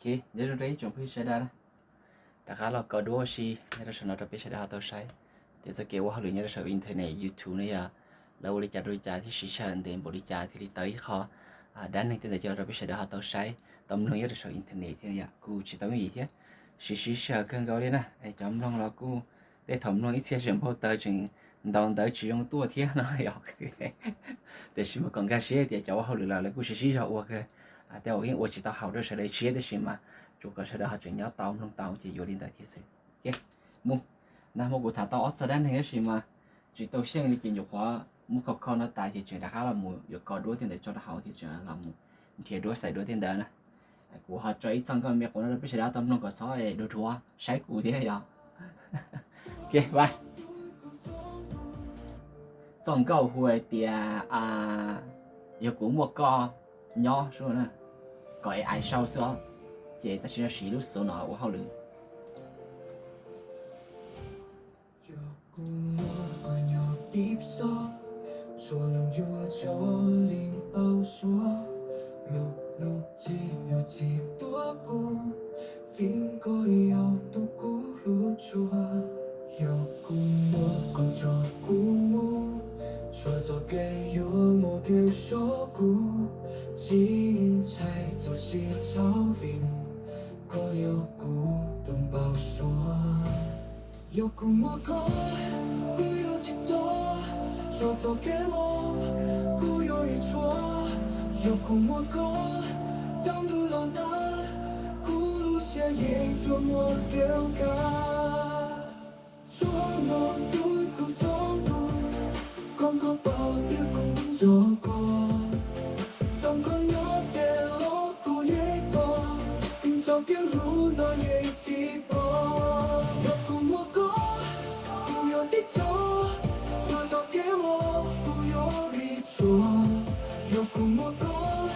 Nyob zoo rau ib tsoom phooj ywg sawv daws na, rov qab los kho duab ua si nyob rau saum no rau peb sawv daws ho tau saib tias txoj kev ua hauj lwm nyob rau saum internet YouTube no yog lawv ua li cas rau li cas thiab siv sij hawm ntev npaum li cas thiaj li tau ib qho dab neeg tej ntawd coj los rau peb sawv daws ho tau saib tau mloog nyob rau saum internet thiab yom. Kuj tsis tau yooj yim thiab, siv siv sij hawm kawg nkaus li na. Cov mloog los kuj tej thaum mloog ib txhia tseem npau taws tseem ntaus ntawv tsis zoo tuaj thiab no yom. Tiam sis mas kom nkag siab tias cov ua hauj lwm los lawv kuj siv sib zog ua kawg. Tej zaum yeej ua tsis tau haum rau sawv daws siab tab sis mas tsuas kom sawv daws ho tseem nyob tau mloog tau ces yuav li ntawd thiab xwb. Mus, nag hmo kuv tham tau ob txog dab neeg tab sis mas tsis tau xyeej li ces nyuam qhuav muab kho kho no tas ces tseem rov qab los mus yuav kho duab tej ntawd tso rau hauv thiab tseem los mus nrhiav duab xaim duab tej ntawd na. Kuv ho tso ib txoj nkauj me quav no rau peb sawv daws tau mloog kom txhob dhuav dhuav saib kuv thiab yom. Txoj nkauj hu hais tias yog kuv muaj koj nyob xwb na, kom es ais sau xwb os. Ces tam sim no siv lub xov no ua hauj lwm. Yog kuv muaj koj nrog kuv mus, txhua txoj kev yuav muaj kev zov kuv, tsis ntshai txoj sia tshauv vim koj yog kuv tus npau suav. Yog kuv muaj koj, kuv yuav tsis txog, txhua txoj kev los kuv yuav ris tshuaj. Yog kuv muaj koj, txog ntuj los nag, kuv lub siab yeej tsuas muaj kev kaj. Tsuas muaj kuv, kuv txhob ntuj, kom koj paub tias kuv nrog koj. Txog koj nyob tej los kuv yeej tos, txoj kev hlub no yeej tsis pom. Yog kuv muaj koj, kuv yuav tsis txog, txhua txoj kev los kuv yuav ris tshuaj. Yog kuv muaj koj,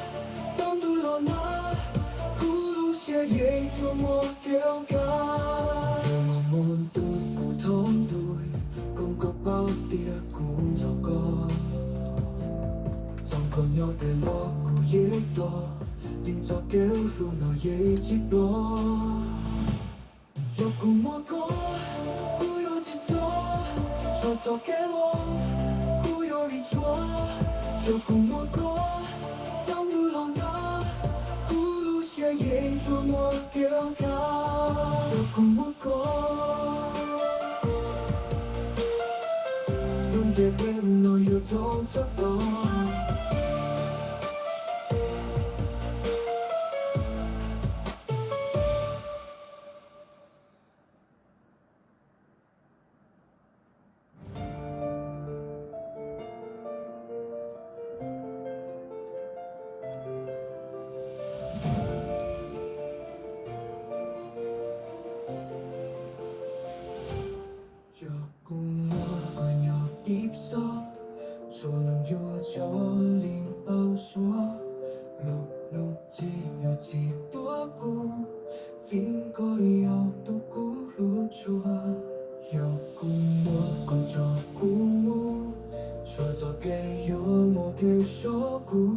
txog ntuj los nag, kuv lub siab yeej tsuas muaj kev kaj. Yog los mus ntuj kuv thoob ntuj, kom koj paub tias kuv nrog koj. Txog koj nyob tej los kuv yeej tos, txoj kev hlub no yeej tsis pom. Yog kuv muaj koj, kuv yuav tsis txog, txhua txoj kev los kuv yuav ris tshuaj. Yog kuv muaj koj, txog ntuj los nag, kuv lub siab yeej tsuas muaj kev kaj. Yog kuv muaj koj, lub ntiaj teb no yuav zoo tshaj plaws. Yog kuv muaj koj nyob ib zaug, txhua hnub yuav zoo li npau suav, lub hnub tsis yuav tsis tuaj kuv, vim koj yog tus kuv hlub tshua. Yog kuv muaj koj nrog kuv mus, txhua txoj kev yuav muaj kev zov kuv,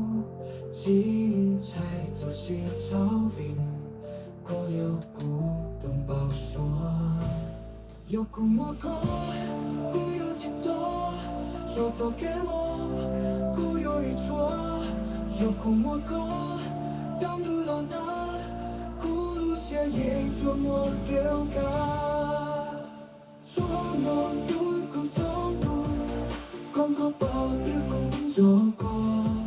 tsis ntshai txoj sia tshauv vim koj yog kuv tus npau suav. Yog kuv muaj koj, kuv yuav tsis txog, txhua txoj kev los kuv yuav ris tshuaj. Yog kuv muaj koj, txog ntuj los nag, kuv lub siab yeej tsuas muaj kev kaj. Tsuas muaj kuv, kuv thoob ntuj, kom koj paub tias kuv nrog koj.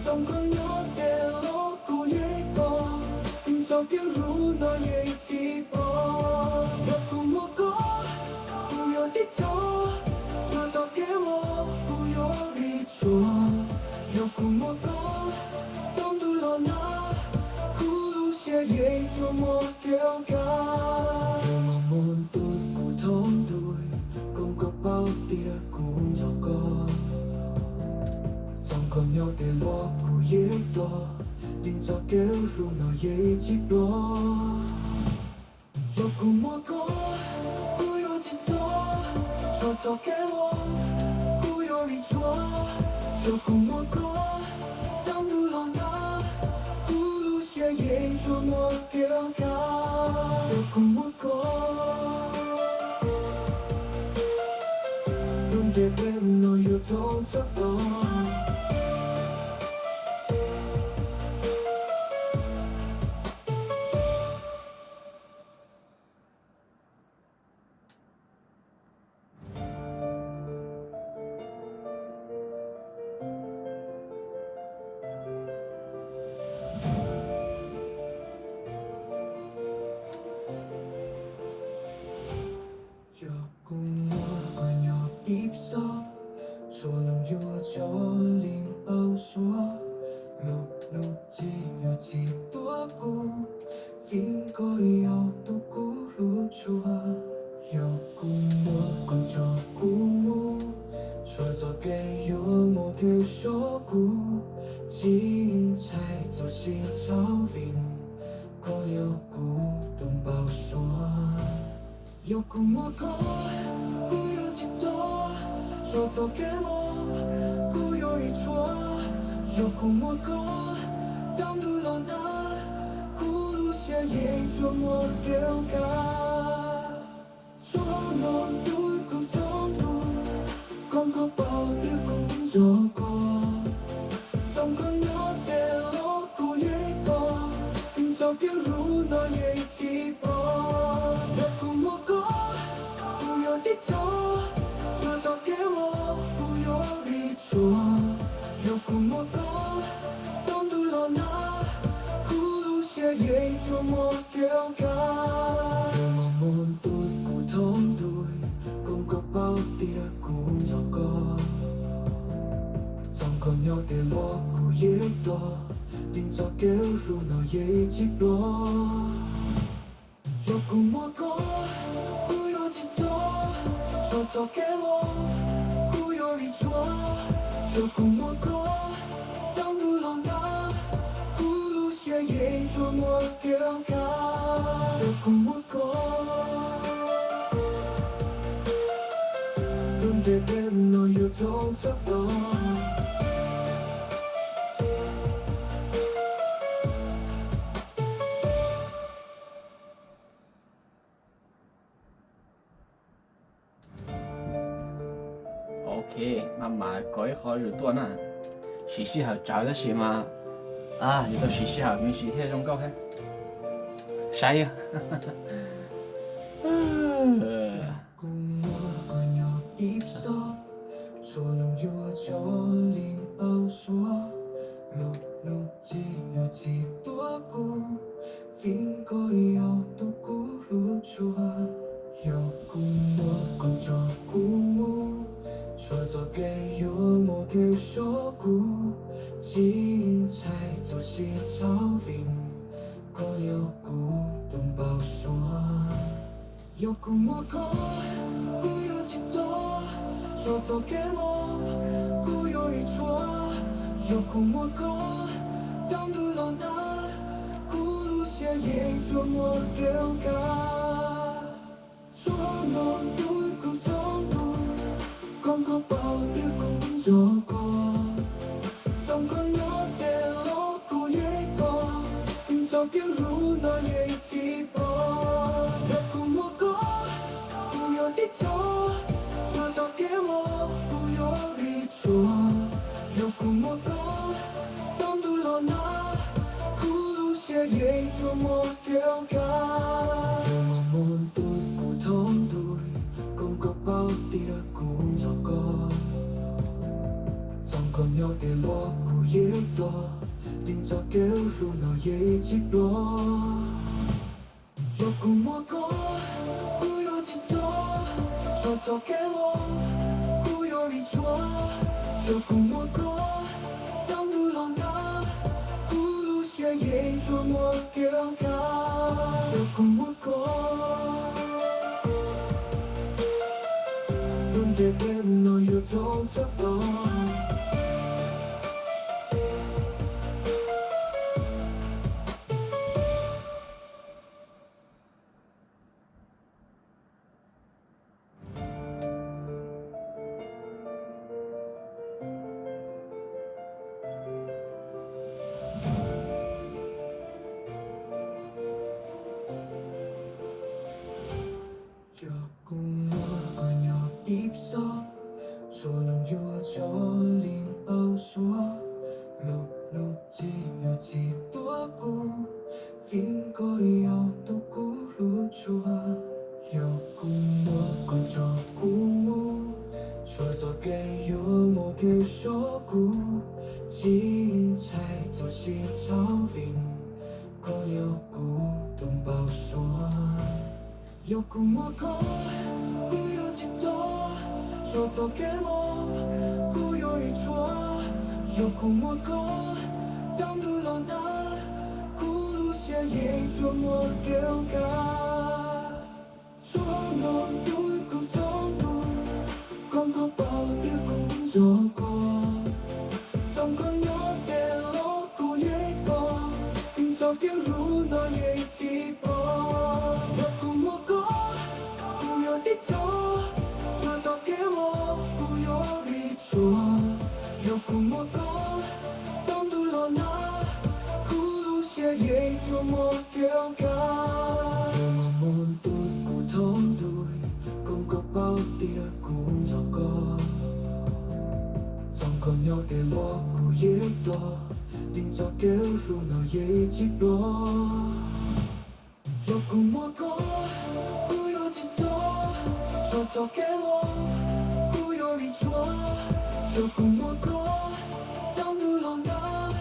Txog koj nyob tej los kuv yeej tos, txoj kev hlub no yeej tsis pom. Yog kuv muaj koj, kuv yuav tsis txog, txhua txoj kev los kuv yuav ris tshuaj. Yog kuv muaj koj, txog ntuj los nag, kuv lub siab yeej tsuas muaj kev kaj. Yog los mus ntuj kuv thoob ntuj, kom koj paub tias kuv nrog koj. Txog koj nyob tej los kuv yeej tos, txoj kev hlub no yeej tsis pom. Yog kuv muaj koj, kuv yuav tsis txog, txhua txoj kev los kuv yuav ris tshuaj. Yog kuv muaj koj, txog ntuj los nag, kuv lub siab yeej tsuas muaj kev kaj, yog kuv muaj koj, lub ntiaj teb no yuav txhob txhob tau. Yog kuv muaj koj nyob ib zaug, txhua hnub yuav tso li npau suav, lub hnub txij yuav tsis tuav kuv, vim koj yog tus kuv hlub tshua. Yog kuv muaj koj nrog kuv mus, txhua txoj kev yuav muaj kev zov kuv, tsis ntshai txoj sia tshauv vim koj yog kuv tus npau suav. Yog kuv muaj koj, kuv yuav tsis txog txhua txoj kev mob, kuv yuav ris tshuaj. Yog kuv muaj koj, txog ntuj los nag, kuv lub siab yeej tsuas muaj kev kaj. Tsuas muaj tus kuv thoob ntuj, kom koj paub tias kuv nrog koj. Txog koj nyob tej los kuv yeej pom, txoj kev hlub no yeej tsis pom. Yog kuv muaj koj, kuv yuav tsis txog txhua txoj kev mob, kuv yuav ris tshuaj. Yog kuv muaj koj, txog ntuj los nag, kuv lub siab yeej tsuas muaj kev kaj. Tsuas muaj tus kuv thoob ntuj, kom koj paub tias kuv nrog koj. Txog koj nyob tej los kuv yeej pom, txoj kev hlub no yeej tsis pom. Yog kuv muaj koj, kuv yuav tsis txog txhua txoj kev mob, kuv yuav ris tshuaj. Yog kuv muaj koj, txog ntuj los nag, kuv lub siab yeej tsuas muaj kev kaj. Yog kuv muaj koj, lub ntiaj teb no yuav txhob txhob tau. Ok, maj mam kov ib qho zws tuaj na. Siv sij hawm tsawv tab sis mas, yuav tau siv sij hawm me ntsis thiaj zoo nkauj thiab. Saib. Kuv muaj koj nyob ib zaug, txhua hnub yuav tso li npau suav, lub hnub txij yuav tsis tuav kuv, vim koj yog tus kuv hlub tshua. Yog kuv muaj koj nrog kuv mus, txhua txoj kev yuav muaj kev zov kuv, tsis ntshai txoj sia tshauv vim koj yog kuv tus npau suav. Yog kuv muaj koj, kuv yuav tsis txog txhua txoj kev mob, kuv yuav ris tshuaj. Yog kuv muaj koj, txog ntuj los nag, kuv lub siab yeej tsuas muaj kev kaj. Tsuas muaj tus kuv thoob ntuj, kom koj paub tias kuv nrog koj. Txog koj nyob tej los kuv yeej pom, txoj kev hlub no yeej tsis pom. Yog kuv muaj koj, kuv yuav tsis txog txhua txoj kev mob, kuv yuav ris tshuaj. Yog kuv muaj koj, txog ntuj los nag, kuv lub siab yeej tsuas muaj kev kaj. Tsuas muaj tus kuv thoob ntuj, kom koj paub tias kuv nrog koj. Txog koj nyob tej los kuv yeej pom, txoj kev hlub no yeej tsis pom. Yog kuv muaj koj, kuv yuav tsis txog txhua txoj kev mob, kuv yuav ris tshuaj. Yog kuv muaj koj, txog ntuj los nag, kuv lub siab yeej tsuas muaj kev kaj. Yog kuv muaj koj, lub ntiaj teb no yuav txhob txhob tau. kuv, vim koj yog tus kuv hlub tshua. Yog kuv muaj koj nrog kuv mus, txhua txoj kev yuav muaj kev zoo kuv, tsis ntshai txoj sia tshauv vim koj yog kuv tus npau suav. Yog kuv muaj koj, kuv yuav tsis txog, txhua txoj kev mob kuv yuav ris tshuaj. Yog kuv muaj koj, txog ntuj los nag, kuv lub siab yeej tsuas muaj kev kaj. Tsuas muaj tus kuv thoob ntuj, koj nkaus paub tias kuv nrog koj. Txog koj nyob tej los kuv yeej pom, txoj kev hlub no yeej tsis pom. Yog kuv muaj koj, kuv yuav tsis txog, txhua txoj kev mob kuv yuav ris tshuaj. Yog kuv muaj koj, txog ntuj los nag, kuv lub siab yeej tsuas muaj kev kaj. Tsuas muaj tus kuv thoob ntuj, koj nkaus paub tias kuv nrog koj. Txog koj nyob tej los kuv yeej pom, txoj kev hlub no yeej tsis pom. Yog kuv muaj koj, kuv yuav tsis txog, txhua txoj kev mob kuv yuav ris tshuaj. Yog kuv muaj koj, txog ntuj los nag,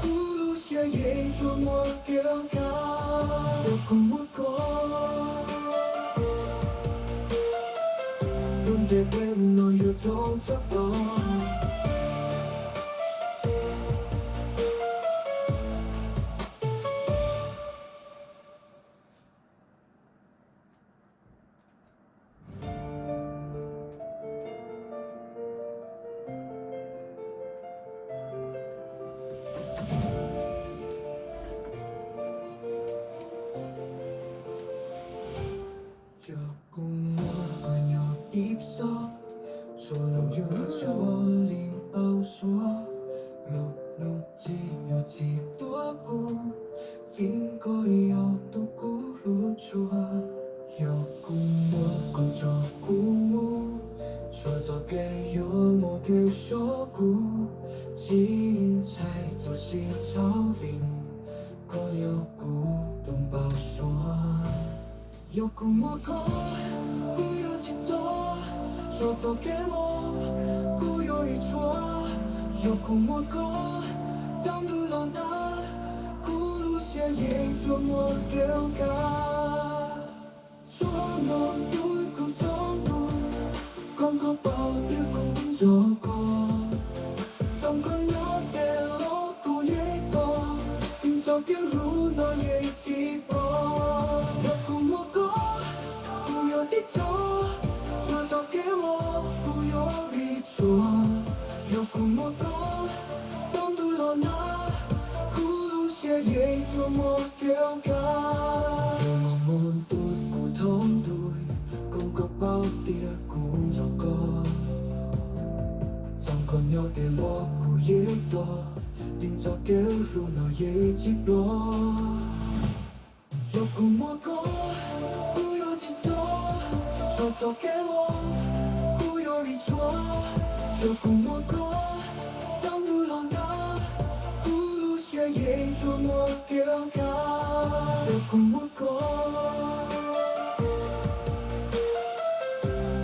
kuv lub siab yeej tsuas muaj kev kaj. Yog kuv muaj koj, lub ntiaj teb no yuav zoo tshaj plaws. Yog kuv muaj koj nyob ib sab, txhua hnub yuav zoo li npau suav, lub hnub tsis yuav tsis tuaj kuv, vim koj yog tus kuv hlub tshua. Yog kuv muaj koj nrog kuv mus, txhua txoj kev yuav muaj kev zoo kuv, tsis ntshai txoj sia tshauv vim koj yog kuv tus npau suav. Yog kuv muaj koj, kuv yuav tsis txog, txhua txoj kev mob kuv yuav ris tshuaj. Yog kuv muaj koj, txog ntuj los nag, kuv lub siab yeej tsuas muaj kev kaj. Tsuas muaj tus kuv thoob ntuj, koj nkaus paub tias kuv nrog koj. Txog koj nyob tej los kuv yeej pom, txoj kev hlub no yeej tsis pom. Yog kuv muaj koj, kuv yuav tsis txog, txhua txoj kev mob kuv yuav ris tshuaj. Yog kuv muaj koj, txog ntuj los nag, kuv lub siab yeej tsuas muaj kev kaj. Tsuas muaj tus kuv thoob ntuj, koj nkaus paub tias kuv nrog koj. Txog koj nyob tej los kuv yeej pom, txoj kev hlub no yeej tsis pom. Yog kuv muaj koj, kuv yuav tsis txog, txhua txoj kev mob kuv yuav ris tshuaj. Yog kuv muaj koj, txog ntuj los nag, kuv lub siab yeej tsuas muaj kev kaj. Yog kuv muaj koj,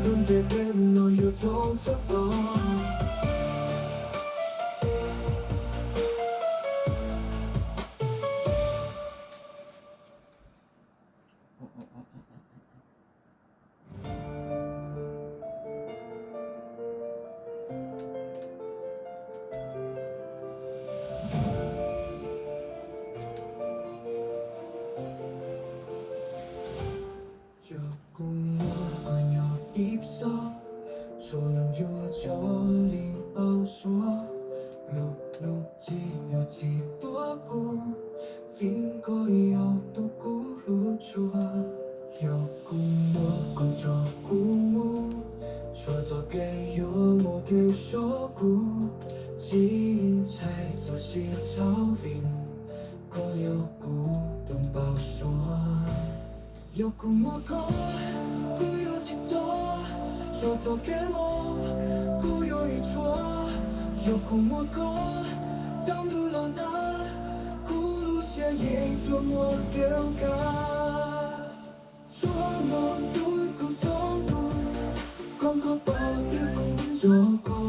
lub ntiaj teb no yuav zoo tshaj plaws. Yog kuv muaj koj nyob ib sab, txhua hnub yuav zoo li npau suav, lub hnub tsis yuav tsis tuaj kuv, vim koj yog tus kuv hlub tshua. Yog kuv muaj koj nrog kuv mus, txhua txoj kev yuav muaj kev zoo kuv, tsis ntshai txoj sia tshauv vim koj yog kuv tus npau suav. Yog kuv muaj koj, kuv yuav tsis txog, txhua txoj kev mob kuv yuav ris tshuaj. Yog kuv muaj koj, txog ntuj los nag, kuv lub siab yeej tsuas muaj kev kaj. Tsuas muaj tus kuv thoob tus, koj koj paub tias kuv nco koj.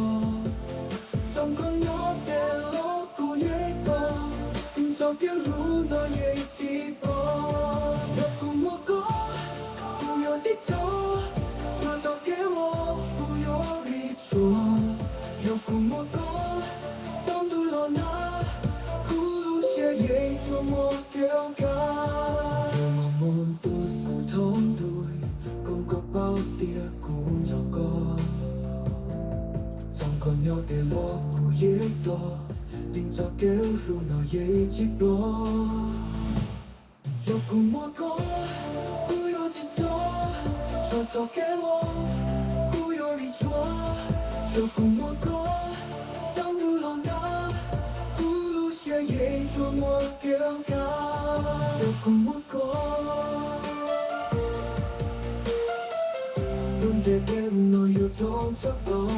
Txoov koj nyob tej lub kuv yeej pom, txoj kev hlub no yeej tsis pom. Yog kuv muaj koj, kuv yuav tsis txog, tsuas txoj kev uas kuv yuav ris tshuaj. Yog kuv muaj koj, txog ntuj los nag, kuv lub siab yeej tsuas muaj kev kaj. Tsuas muaj tus kuv thoob tus, koj koj paub tias kuv nco koj. Txoov koj nyob tej lub kuv yeej pom, txoj kev hlub no yeej tsis pom. Yog kuv muaj koj, kuv yuav tsis txog, tsuas txoj kev uas kuv yuav ris tshuaj. Yog kuv muaj koj, txog ntuj los nag, kuv lub siab yeej tsuas muaj kev kaj. Yog kuv muaj koj, lub ntiaj teb no yuav zoo tshaj plaws.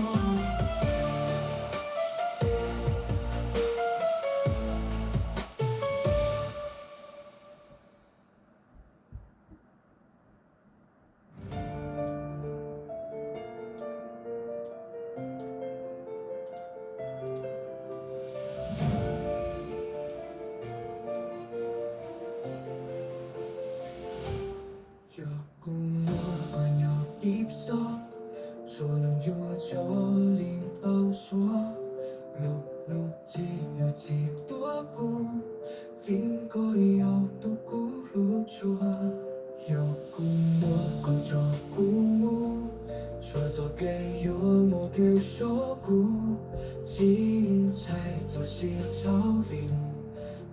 Yog kuv muaj koj nyob ib zaug, tsuas nug yuav cov li npau suav, lub hnub tsis yuav tsis tuav kuv, vim koj yog tus kuv hlub tshua. Yog kuv muaj koj nrog kuv mus, tsuas txoj kev yuav muaj kev so kuv, tsis ntshai txoj sia tshauv vim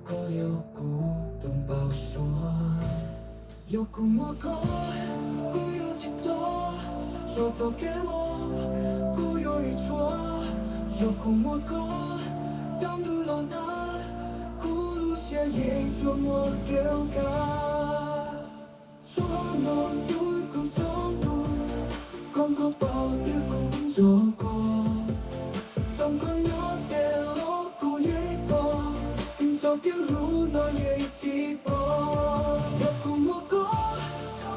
koj yog kuv tus npau suav. Yog kuv muaj koj, kuv yuav tsis txog, tsuas txoj kev uas kuv yuav ris tshuaj. Yog kuv muaj koj, txog ntuj los nag, kuv lub siab yeej tsuas muaj kev kaj. Tsuas muaj tus kuv thoob tus, koj koj paub tias kuv nco koj. Txoov koj nyob tej lub kuv yeej pom, txoj kev hlub no yeej tsis pom. Yog kuv muaj koj,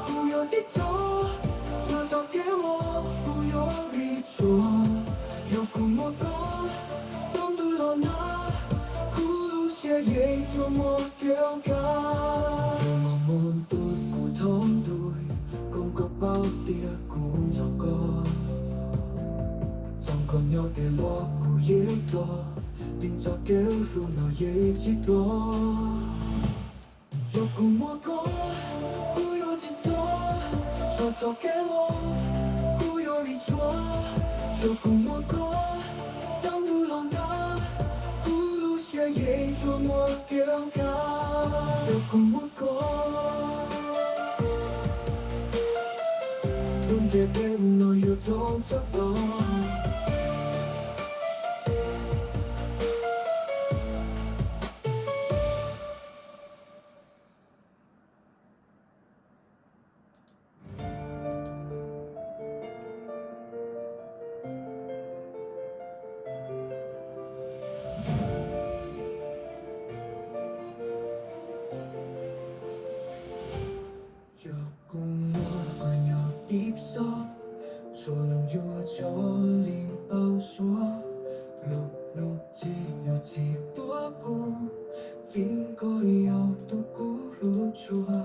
kuv yuav tsis txog, tsuas txoj kev uas kuv yuav ris tshuaj. Yog kuv muaj koj, txog ntuj los nag, kuv lub siab yeej tsuas muaj kev kaj. Tsuas muaj tus kuv thoob tus, koj koj paub tias kuv nco koj. Txoov koj nyob tej lub kuv yeej pom, txoj kev hlub no yeej tsis pom. Yog kuv muaj koj, kuv yuav tsis txog, tsuas txoj kev uas kuv yuav ris tshuaj. Yog kuv muaj koj, txog ntuj los nag, kuv lub siab yeej tsuas muaj kev kaj. Yog kuv muaj koj, lub ntiaj teb no yuav zoo tshaj plaws. Yog kuv muaj koj nyob ib zaug, tsuas nug yuav cov li npau suav, lub hnub tsis yuav tsis tuav kuv, vim koj yog tus kuv hlub tshua.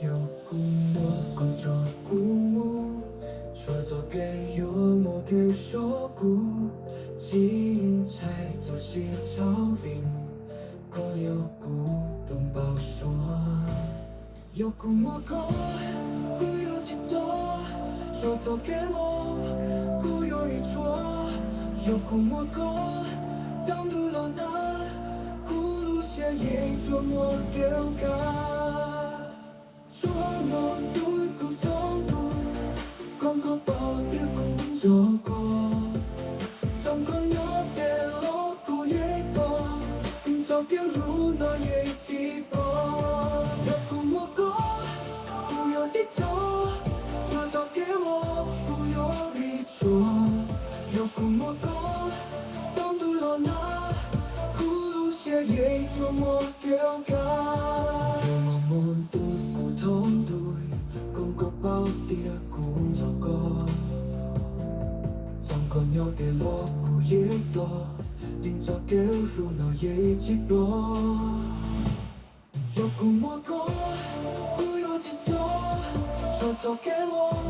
Yog kuv muaj koj nrog kuv mus, tsuas txoj kev yuav muaj kev so kuv, tsis ntshai txoj sia tshauv vim koj yog kuv tus npau suav. Yog kuv muaj koj, kuv yuav tsis txog, tsuas txoj kev uas kuv yuav ris tshuaj. Yog kuv muaj koj, txog ntuj los nag, kuv lub siab yeej tsuas muaj kev kaj. Tsuas muaj tus kuv thoob tus, koj koj paub tias kuv nco koj. Txoov koj nyob tej lub kuv yeej pom, txoj kev hlub no yeej tsis pom. Yog kuv muaj koj, kuv yuav tsis txog, tsuas txoj kev uas kuv yuav ris tshuaj. Yog kuv muaj koj, txog ntuj los nag, kuv lub siab yeej tsuas muaj kev kaj. Tos, tig txoj kev hlub no yeej tsis pom. Yog kuv muaj koj, kuv yuav tsis txog, txog txoj kev los,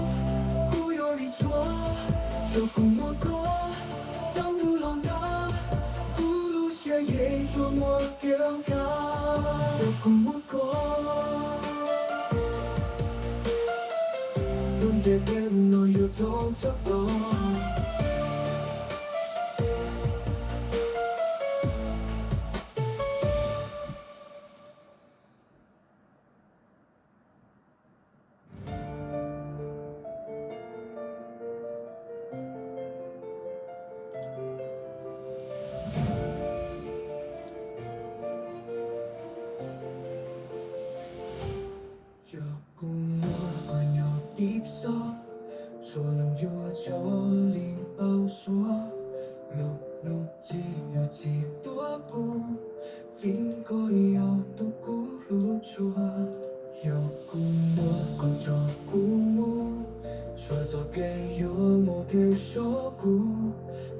kuv yuav ris tshuaj. Yog kuv muaj koj, txoj ntug los nag, kuv lub siab yeej tsuas muaj kev kaj. Yog kuv muaj koj, lub ntiaj teb no yuav txhob txhob to. Yog kuv muaj koj nyob ib zaug, txhua hnub yuav zoo li npau suav. Lub hnub tsis yuav tsis tuaj kuv, vim koj yog tus kuv hlub tshua. Yog kuv muaj koj nrog kuv mus, txhua txoj kev yuav muaj kev zoo. Kuv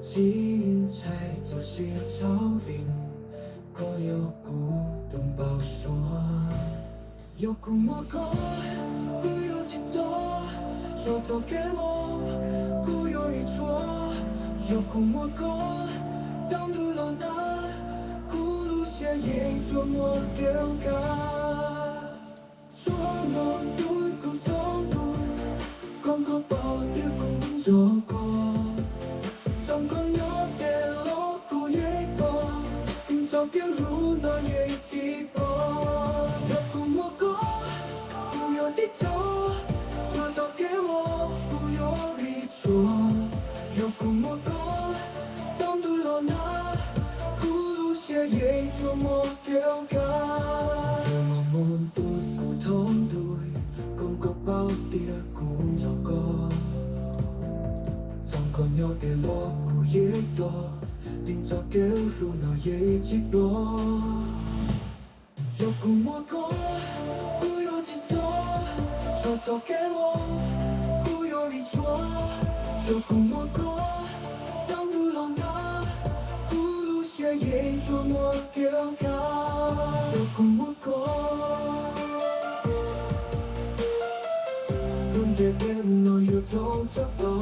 tsis ntshai txoj sia tshauv vim koj yog kuv tus npau suav. Yog kuv muaj koj, kuv yuav tsis txog, txog txoj kev los, kuv yuav ris tshuaj. Yog kuv muaj koj, txoj ntug los nag, kuv lub siab yeej tsuas muaj kev kaj. Tsuas muaj ntawm kuv thoob ntuj, kom koj paub tias kuv nco koj. Txom koj nyob tej los kuv yeej pom, txoj kev hlub no yeej tsis pom. Yog kuv muaj koj, kuv yuav tsis txog, txog txoj kev los kuv yuav ris tshuaj. Yog kuv muaj koj, txoj ntug los nag, kuv lub siab yeej tsuas muaj kev kaj. Tsuas muaj ntawm kuv thoob ntuj, kom koj paub tias kuv nco koj. Txom koj nyob tej los kuv yeej pom, txoj kev hlub no yeej tsis pom. Yog kuv muaj koj, kuv yuav tsis txog, txog txoj kev los, kuv yuav ris tshuaj. Yog kuv muaj koj, txoj ntug los nag, kuv lub siab yeej tsuas muaj kev kaj. Yog kuv muaj koj, lub ntiaj teb no yuav txhob txhob to.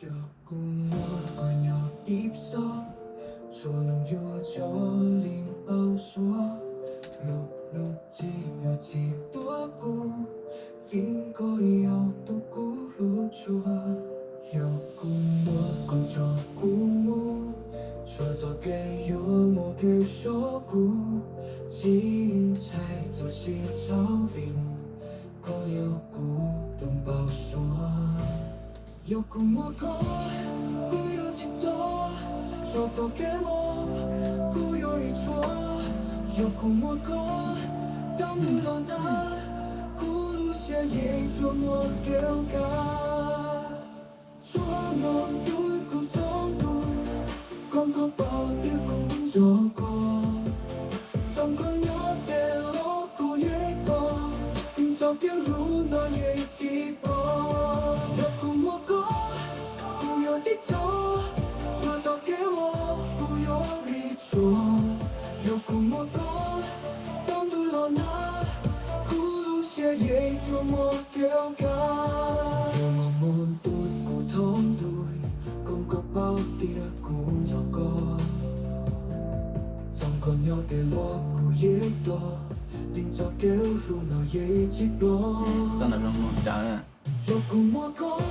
Yog kuv muaj koj nyob ib zaug, txhua hnub yuav zoo li npau suav. Lub hnub tsis yuav tsis tuaj kuv, vim koj yog tus kuv hlub tshua. Yog kuv muaj koj nrog kuv mus, txhua txoj kev yuav muaj kev zoo. Kuv tsis ntshai txoj sia tshauv vim koj yog kuv tus npau suav. Yog kuv muaj koj, kuv yuav tsis txog, txog txoj kev los, kuv yuav ris tshuaj. Yog kuv muaj koj, txoj ntug los nag, kuv lub siab yeej tsuas muaj kev kaj. Tsuas muaj ntawm kuv thoob ntuj, kom koj paub tias kuv nco koj. Txom koj nyob tej los kuv yeej pom, txoj kev hlub no yeej tsis pom. Yog kuv muaj koj, kuv yuav tsis txog, txog txoj kev los kuv yuav ris tshuaj. Yog kuv muaj koj, txoj ntug los nag, kuv lub siab yeej tsuas muaj kev kaj. Tsuas muaj ntawm kuv thoob ntuj, kom koj paub tias kuv nco koj. Txom koj nyob tej los kuv yeej pom, txoj kev hlub no yeej tsis pom. Yog kuv muaj koj,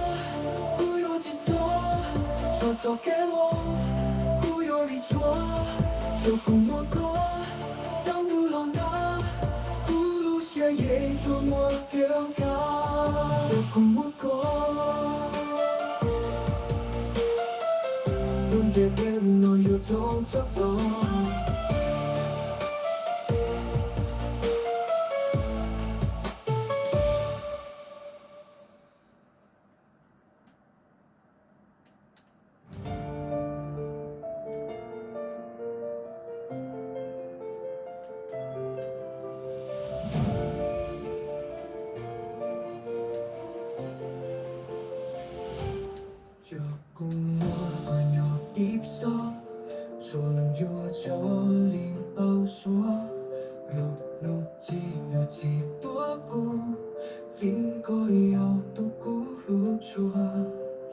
kuv yuav tsis txog, txog txoj kev los, kuv yuav ris tshuaj. Yog kuv muaj koj, txoj ntug los nag, kuv lub siab yeej tsuas muaj kev kaj. Yog kuv muaj koj, lub ntiaj teb no yuav txhob txhob to.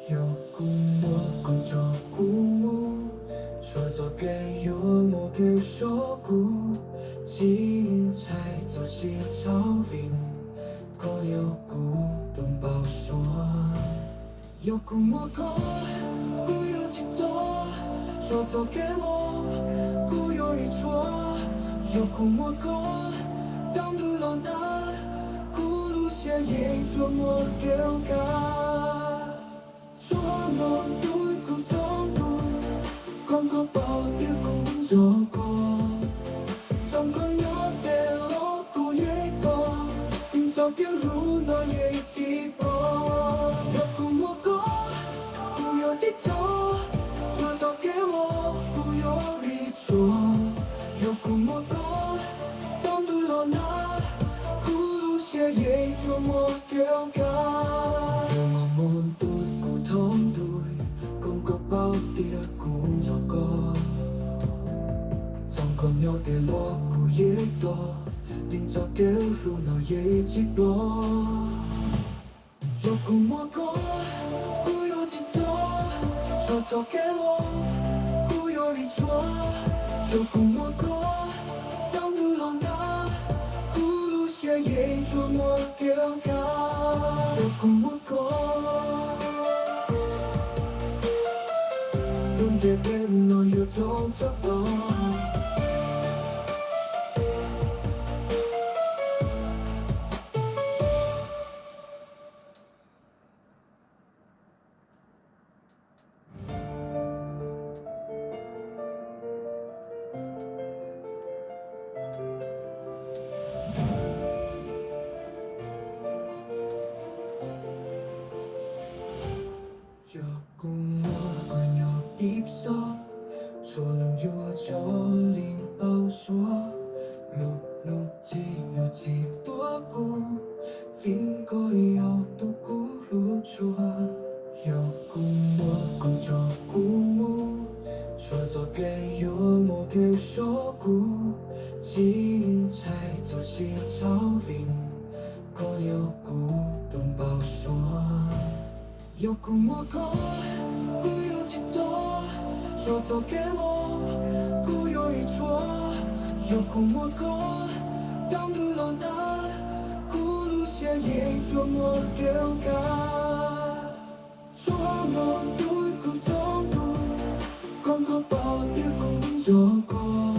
Yog kuv muaj koj nrog kuv mus, txhua txoj kev yuav muaj kev zoo, kuv tsis ntshai txoj sia tshauv, vim koj yog kuv tus npau suav. Yog kuv muaj koj, kuv yuav tsis txog, txhua txoj kev mob kuv yuav ris tshuaj. Yog kuv muaj koj, tsaus ntuj los nag, kuv lub siab yeej tsuas muaj kev kaj. Tsuas muaj tus kuv thoob ntuj, kom koj paub tias kuv nrog koj. Txoov koj nyob tej los kuv yeej tau, txoj kev hlub no yeej tsis pom. Yog kuv muaj koj, kuv yuav tsis txog, txhua txoj kev mob kuv yuav ris tshuaj. Yog kuv muaj koj, tsaus ntuj los nag, kuv lub siab yeej tsuas muaj kev kaj. Yog muaj tus kuv thoob ntuj, kom koj paub tias kuv nrog koj. Txoov koj nyob tej los kuv yeej tau, txoj kev hlub no yeej tsis pom. Yog kuv muaj koj, kuv yuav tsis txog, txhua txoj kev mob kuv yuav ris tshuaj. Yog kuv muaj koj, tsaus ntuj los nag, kuv lub siab yeej tsuas muaj kev kaj. Yog kuv muaj koj, lub ntiaj teb no yuav zoo tshaj plaws. Yog kuv muaj koj nyob ib zaug, txhua hnub yuav zoo li npau suav. Lub hnub tsis nyuaj tsis tuaj kuv, vim koj yog tus kuv hlub tshua. Yog kuv muaj koj nrog kuv mus, txhua txoj kev yuav muaj kev zoo, kuv tsis ntshai txoj sia tshauv, vim koj yog kuv tus npau suav. Yog kuv muaj koj, kuv yuav tsis txog, txhua txoj kev mob kuv yuav ris tshuaj. Yog kuv muaj koj, tsaus ntuj los nag, kuv lub siab yeej tsuas muaj kev kaj. Tsuas muaj tus kuv thoob ntuj, kom koj paub tias kuv nrog koj.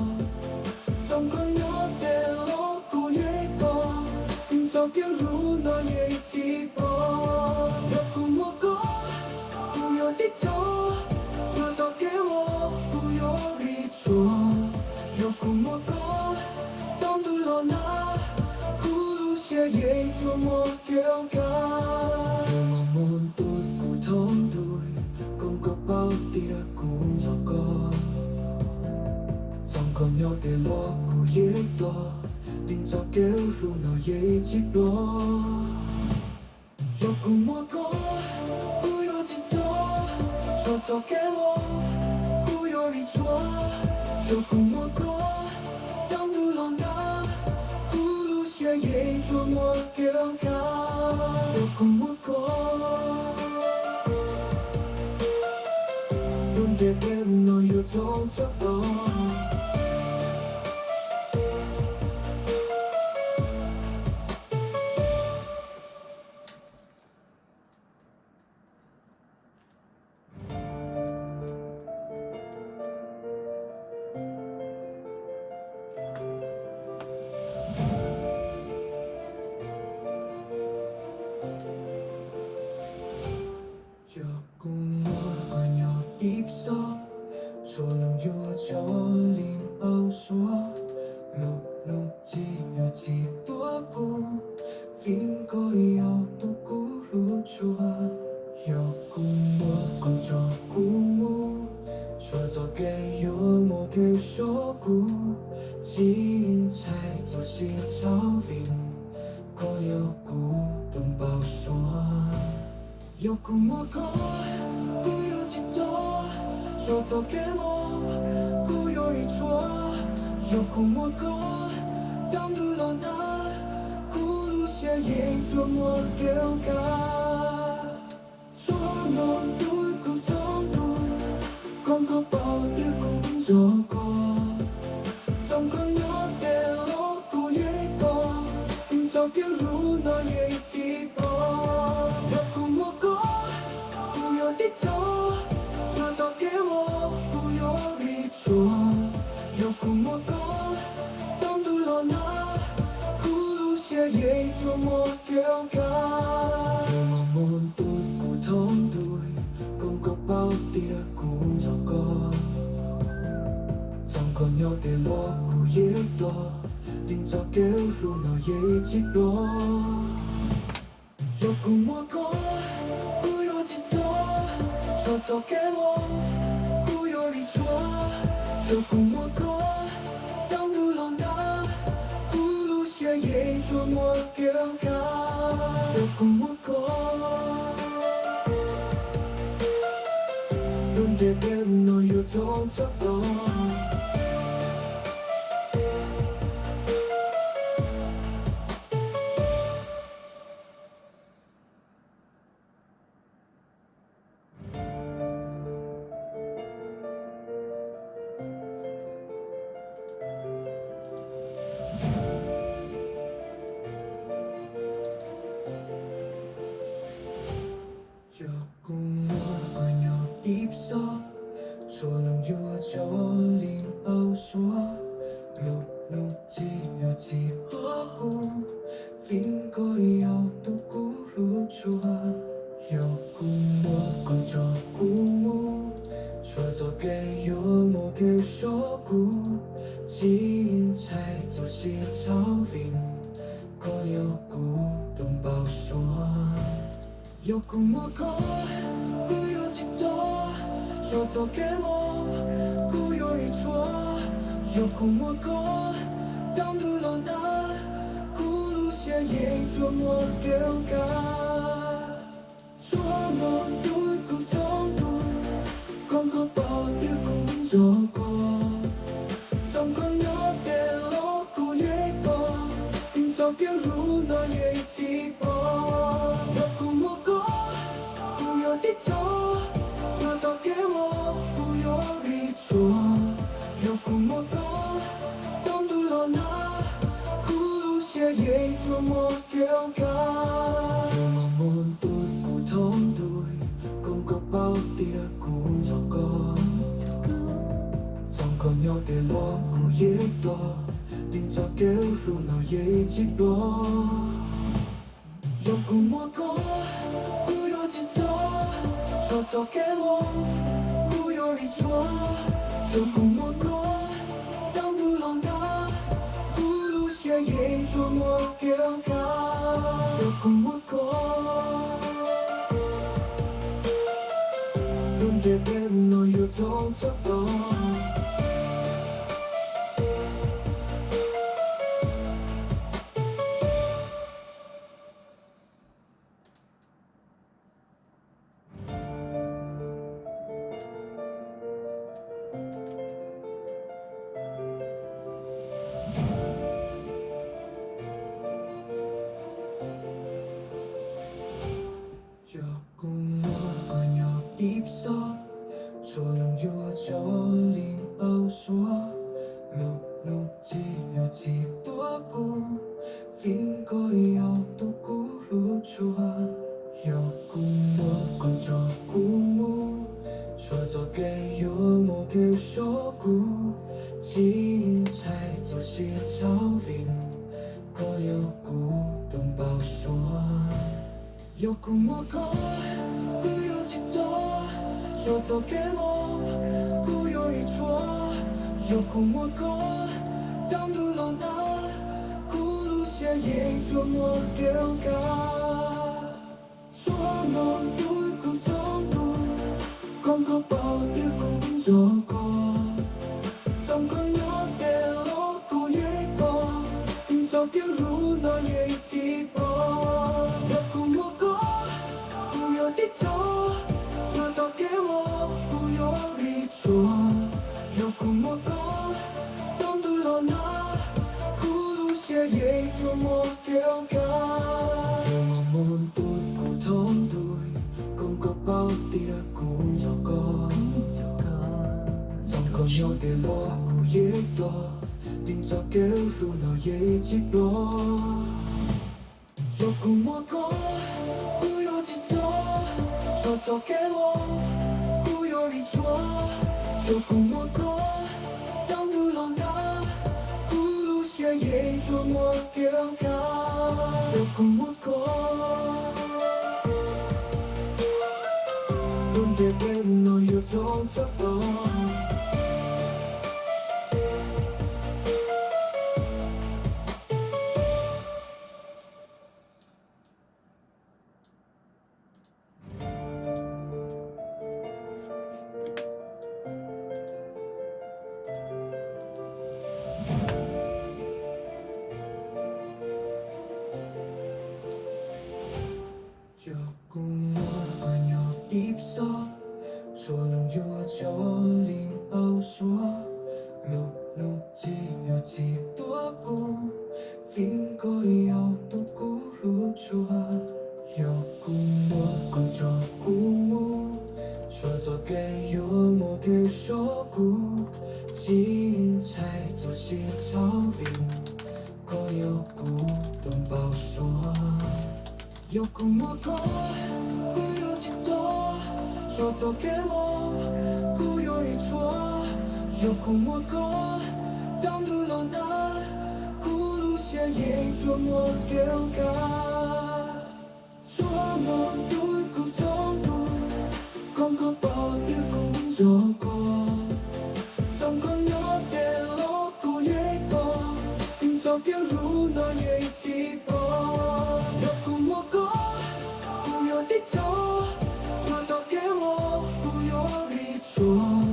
Txoov koj nyob tej los kuv yeej tau, txoj kev hlub no yeej tsis pom. Yog kuv muaj koj, kuv yuav tsis txog, txhua txoj kev mob kuv yuav ris tshuaj. Yog kuv muaj koj, tsaus ntuj los nag, kuv lub siab yeej tsuas muaj kev kaj. Yog muaj tus kuv thoob ntuj, kom koj paub tias kuv nrog koj. Txoov koj nyob tej los kuv yeej tau, txoj kev hlub no yeej tsis pom. Yog kuv muaj koj, kuv yuav tsis txog, txhua txoj kev mob kuv yuav ris tshuaj. Yog kuv muaj koj, tsaus ntuj los nag, kuv lub siab yeej tsuas muaj kev kaj. Yog kuv muaj koj, lub ntiaj teb no yuav zoo tshaj plaws. Yog kuv muaj koj nyob ib zaug, txhua hnub yuav zoo li npau suav. Lub hnub tsis nyuaj tsis tuaj kuv, vim koj yog tus kuv hlub tshua. Yog kuv muaj koj nrog kuv mus, txhua txoj kev yuav muaj kev zoo, kuv tsis ntshai txoj sia tshauv, vim koj yog kuv tus npau suav. Yog kuv muaj koj, kuv yuav tsis txog, txhua txoj kev mob kuv yuav ris tshuaj. Yog kuv muaj koj, tsaus ntuj los nag, kuv lub siab yeej tsuas muaj kev kaj. Tsuas Tub kuv thoob ntuj, koj koj paub tias kuv nco koj. Txoov koj nyob tej los kuv yeej tos, txoj kev hlub no yeej tsis pom. Yog kuv muaj koj, kuv yuav tsis txog, txhua txoj kev los kuv yuav ris tshuaj. Yog kuv muaj koj, txoov ntuj los nag, kuv lub siab yeej tsuas muaj kev kaj. Yog los mus ntuj kuv thoob ntuj, koj koj paub tias kuv nco koj. Txoov koj nyob tej los kuv yeej tos, txoj kev hlub no yeej tsis pom. Yog kuv muaj koj, kuv yuav tsis txog, txhua txoj kev los kuv yuav ris tshuaj. Yog kuv muaj koj, txoov ntuj los nag, kuv lub siab yeej tsuas muaj kev kaj. Yog kuv muaj koj, lub ntiaj teb no yuav zoo tshaj plaws. Yog kuv muaj koj nyob ib zaug, txhua hnub yuav zoo li npau suav. Lub hnub tsis yuav tsis pom kuv, vim koj yog tus kuv hlub tshua. Yog kuv muaj koj nrog kuv mus, txhua txoj kev yuav muaj kev zoo kuv, tsis ntshai txoj sia tshauv vim koj yog kuv tus npau suav. Yog kuv muaj koj, kuv yuav tsis txog, txhua txoj kev los kuv yuav ris tshuaj. Yog kuv muaj koj, txoov ntuj los nag, kuv lub siab yeej tsuas muaj kev kaj. Txhua hnub kuv thoob ntuj, koj koj paub tias kuv nco koj. Txoov koj nyob tej los kuv yeej tos, txoj kev hlub no yeej tsis pom. Yog kuv muaj koj, kuv yuav tsis txog, txhua txoj kev los kuv yuav ris tshuaj. Yog kuv muaj koj, txoov ntuj los nag, kuv lub siab yeej tsuas muaj kev kaj. Yog los mus ntuj kuv thoob ntuj, koj koj paub tias kuv nco koj. Txoov koj nyob tej los kuv yeej tos, txoj kev hlub no yeej tsis pom. Yog kuv muaj koj, kuv yuav tsis txog, txhua txoj kev los kuv yuav ris tshuaj. Yog kuv muaj koj, txoov ntuj los nag, kuv lub siab yeej tsuas muaj kev kaj. Yog kuv muaj koj, lub ntiaj teb no yuav zoo tshaj plaws. Yog kuv muaj koj nyob ib zaug, txhua hnub yuav zoo li npau suav. Lub hnub tsis yuav tsis tuaj kuv, vim koj yog tus kuv hlub tshua. Yog kuv muaj koj nrog kuv mus, txhua txoj kev yuav muaj kev zoo kuv, tsis ntshai txoj sia tshauv vim koj yog kuv tus npau suav. Yog kuv muaj koj, kuv yuav tsis txog, txhua txoj kev los kuv yuav ris tshuaj. Yog kuv muaj koj, txoov ntuj los nag, kuv lub siab yeej tsuas muaj kev kaj. Txhua hnub kuv thoob ntuj, koj koj paub tias kuv nco koj. Txoov koj nyob tej los kuv yeej tos, txoj kev hlub no yeej tsis pom. Yog kuv muaj koj, kuv yuav tsis txog, txhua txoj kev los kuv yuav ris tshuaj. Yog kuv muaj koj, txoov ntuj los nag, kuv lub siab yeej tsuas muaj kev kaj. Yog los mus ntuj kuv thoob ntuj, koj koj paub Kuv nco koj, txog koj nyob tej lub kuv yeej tos, tig txoj kev hlub no yeej tsis ploj. Yog kuv muaj koj, kuv yuav tsis txog, txog txoj kev uas kuv yuav ris tshuaj. Yog kuv muaj koj, txog ntuj los nag, kuv lub siab yeej tsuas muaj kev kaj. Yog kuv muaj koj, lub ntiaj teb no yuav zoo tshaj plaws. Yog kuv muaj koj nyob ib zaug, txhua hnub yuav zoo li npau suav, lub hnub tsis yuav tsis tuaj kuv, vim koj yog tus kuv hlub tshua. Yog kuv muaj koj nrog kuv mus, txhua txoj kev yuav muaj kev zoo kuv, tsis ntshai txoj sia tshauv vim koj yog kuv tus npau suav. Yog kuv muaj koj, kuv yuav tsis txog, txog txoj kev uas kuv yuav ris tshuaj. Yog kuv muaj koj, txog ntuj los nag, kuv lub siab yeej tsuas muaj kev kaj. Tsuas muaj tus kuv thoob tus, kom koj paub tias kuv nco koj. Txog koj nyob tej lub kuv yeej tos, tig txoj kev hlub no yeej tsis ploj. Yog kuv muaj koj, kuv yuav tsis txog, txog txoj kev uas kuv yuav ris tshuaj.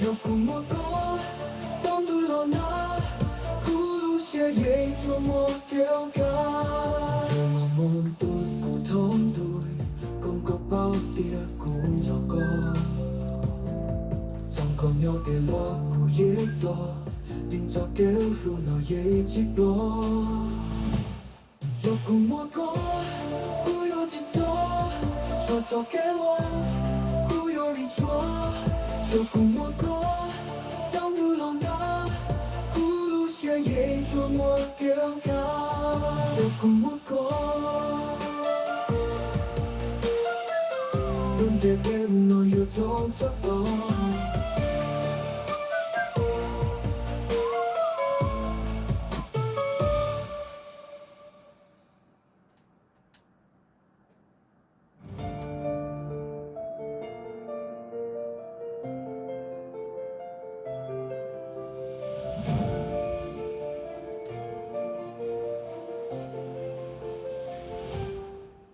Yog kuv muaj koj, txog ntuj los nag, kuv lub siab yeej tsuas muaj kev kaj. Tsuas muaj tus kuv thoob tus, kom koj paub tias kuv nco koj. Txog koj nyob tej lub kuv yeej tos, tig txoj kev hlub no yeej tsis ploj. Yog kuv muaj koj, kuv yuav tsis txog, txog txoj kev uas kuv yuav ris tshuaj. Yog kuv muaj koj, txog ntuj los nag, kuv lub siab yeej tsuas muaj kev kaj. Yog kuv muaj koj, lub ntiaj teb no yuav zoo tshaj plaws.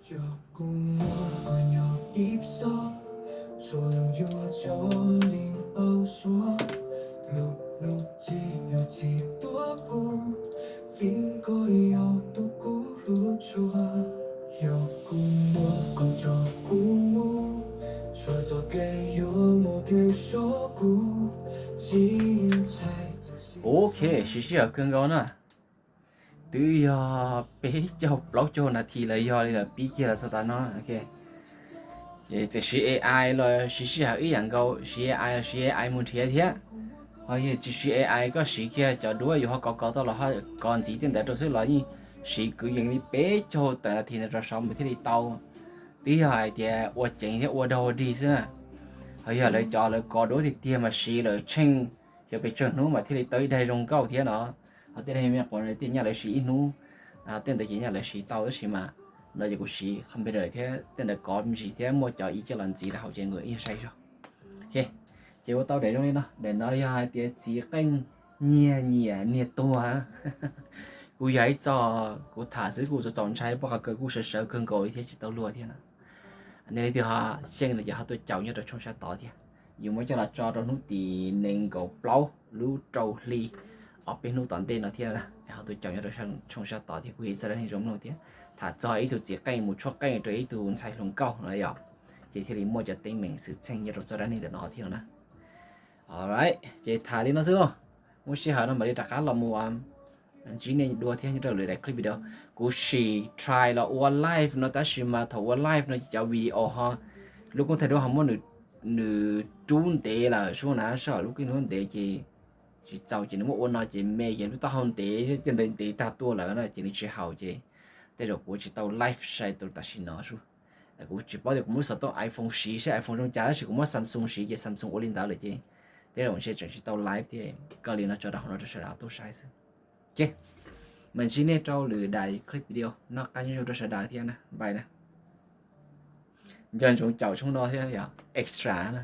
Yog kuv muaj koj nyob ib zaug, txhua hnub yuav zoo li npau suav, lub hnub tsis yuav tsis tuaj kuv, vim koj yog tus kuv hlub tshua. Yog kuv muaj koj nrog kuv mus, txhua txoj kev yuav muaj kev zoo kuv, tsis ntshai. Ok, siv sij hawm kawg nkaus na. Twb yog peb caug plaub caug nas this los yog li lawm, pib kiag los txog tav no. Ces txawm siv A I los siv sij hawm ib yam nkaus, siv A I los siv A I mus nrhiav thiab. Ho yog tsis siv A I, koj siv kiag cov duab yus ho kov kov tau los ho kov ntxiv tej ntawd rau xwb los yeej siv kwv yees li peb caug tawm nas this ntawd rau saud mas thiaj li tau. Twb yog hais tias ua ceev thiab ua daug dig xwb na. Ho yog lawv cov lawv kov duab tiag tiag mas siv lawm tsheej, xyov pes tsawg hnub mas thiaj li tau ib daim zoo nkauj thiab no. Ho tej daim me quav no tej nyaj lawv siv ib hnub, tej ntawd ces nyaj lawv siv tau tab sis mas no ces kuv siv computer thiab tej ntawd kov me ntsis thiab muaj cov ib coj los ntxiv rau hauv ces nkaus ib yam saib zog. Ok, ces ua tau daim zoo li no. Daim no yog hais tias txiv qeej nyiag nyiam niag tuag. Kuv yog ib txoj kuv tham xwb kuv txaus txaus ntshai, pob qa kaws kuj sawv sawv kawg nkaus li thiab tsis tau luag thiab na. Nej leej twg ho xyeej no ces ho tuaj caum nyob rau tshooj sab tod thiab. Yus muab coj los tso rau hnub tim nees nkaum plaub lub rau hli ob peb hnub tom ntej no thiab, ho tuaj caum nyob rau tshooj sab tod thiab. Kuv yog ib txoj dab neeg zoo mloog thiab, tham txog ib tug txiv qeej mus tshuab qeej rau ib tug ntxhais hluas nkauj no yom, ces thiaj li muaj cov teeb meem xwm txheej nyob rau txoj dab neeg ntawm no thiab no na. Alright, ces tham li no xwb lauj. Muaj sij hawm no mam li rov qab los mus ntsib nej dua thiab nyob rau lwm daim clip video. Kuv sim try los ua live no tab sis mas thaum ua live no ces cov video ho Lub koob thaij duab ho muab nws rub ntev lawm sub na, sub lub koob thaij duab ntev ces tsis txaus ces nws muab ua no ces me ces lub taub hau ntev thiab, tej ntawd ntev tag tuaj lawm no ces nws tsis haum ces tej zaum kuv tsis tau live sai tus tam sim no sub. Kuv tsis paub tias kuv muab xov tooj iPhone siv saib iPhone zoo cas, tab sis kuv muab Samsung siv ces Samsung ua li ntawd lawm ces tej zaum ntshe tseem tsis tau live thiab. Kawg li no tso rau hauv no rau sawv daws tau saib xwb. Ces mam ntsib nej rau lwm daim clip video, noj qab nyob zoo rau sawv daws thiab na, bye na. Nco ntsoov caum tshooj no thiab yog extra na.